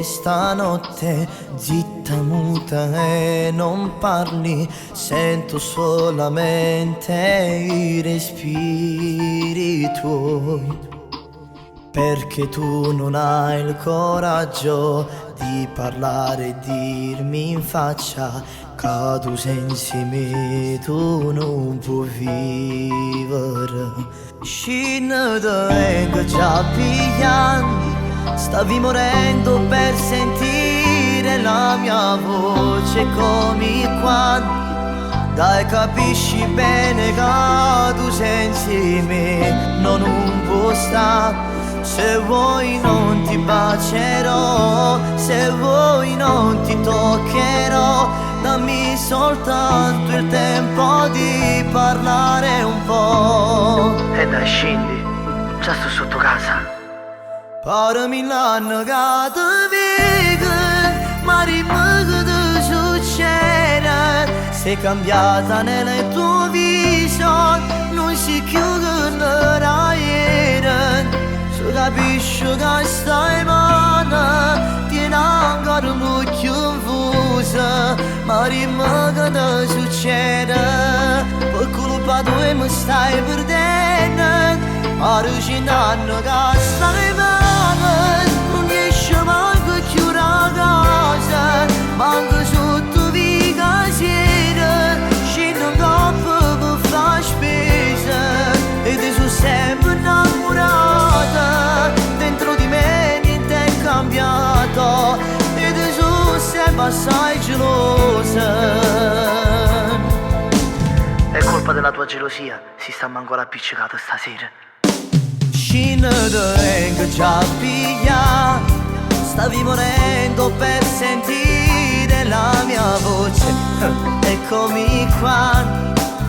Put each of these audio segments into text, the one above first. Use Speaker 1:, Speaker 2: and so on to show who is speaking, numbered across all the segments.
Speaker 1: Stanotte zitta muta e non parli, sento solamente i respiri tuoi. Perché tu non hai il coraggio di parlare e dirmi in faccia che tu senza me tu non puoi vivere. Scinn te vengo già pigliando, stavi morendo per sentire la mia voce come quando. Dai capisci bene che tu senza me non puoi stare. Se vuoi non ti bacerò, se vuoi non ti toccherò, dammi soltanto il tempo di parlare un po'.
Speaker 2: E dai scendi, già sto sotto casa.
Speaker 1: Pare mill'anni che te vedo, ma dimmi che ti succede. Sei cambiata nel tuo viso, non si chiude ieri. Se capisci che stai male, tieni ancora l'occhio infuso, ma dimmi che ti succede. Per colpa tua mi stai perdendo, pare cent'anni che stai male, non riesci manco a chiudere la casa, manco sotto viga sera, scendo in coppa per fare spesa, e ti sono sempre innamorata, dentro di me niente è cambiato, e ti sono sempre assai gelosa.
Speaker 2: È colpa della tua gelosia, si sta ancora appiccicata stasera.
Speaker 1: Scinn te vengo già a piglià, stavi morendo per sentire la mia voce. Eccomi qua,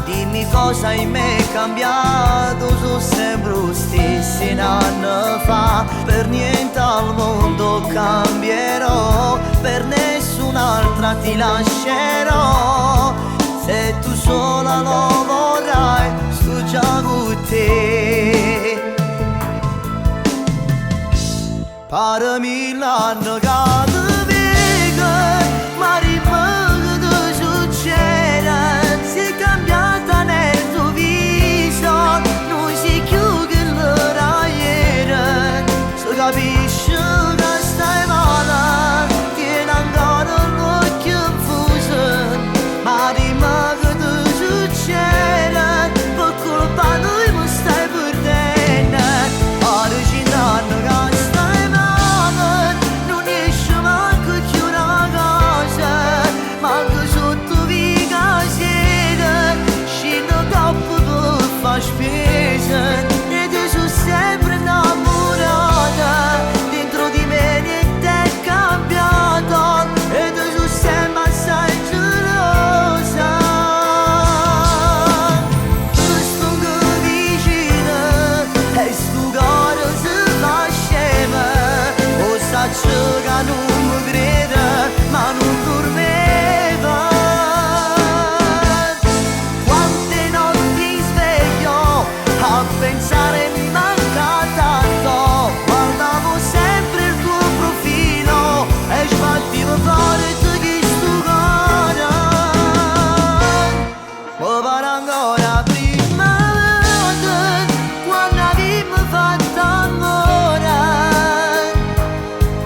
Speaker 1: dimmi cosa in me è cambiato, sono sempre lo stesso un anno fa. Per niente al mondo cambierò, per nessun'altra ti lascerò. Se tu sola lo vorrai, sto già con te. Pare mill'anni che te vedo, ma dimmi che ti succede. Sei cambiata nel tuo viso, non sei più quella ieri. Se capisci che stai male, tieni ancora l'occhio infuso, ma dimmi che ti succede, per colpa tua mi stai perdendo. Pare cent'anni che stai male, non riesci manco a chiudere la casa, manco sotto viga sera, scendo troppo per fare spesa, e ti sono sempre innamorata, dentro di me niente è cambiato, e ti sono sempre assai gelosa. Sto vicino e sto cuore si fa scema, o saccio che non mi crede, ma non dormiva. Quante notti sveglio a pensare mi manca tanto, guardavo sempre il tuo profilo e sbattevo forte questo cuore. Mi pare ancora prima volta, quando abbiamo fatto amore.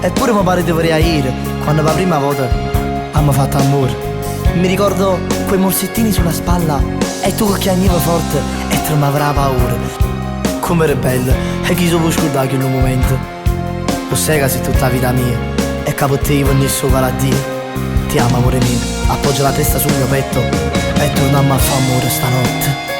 Speaker 1: Eppure mi pare di vorrei dire, quando per la prima volta abbiamo fatto amore. Mi ricordo quei morsettini sulla spalla e tu che piangevi forte e tremava la paura. Come era bello, e chi se può scordare quel momento. Lo sai che sei tutta la vita mia e che per te io venisse a Dio. Ti amo amore mio, appoggia la testa sul mio petto e torniamo a fare amore stanotte.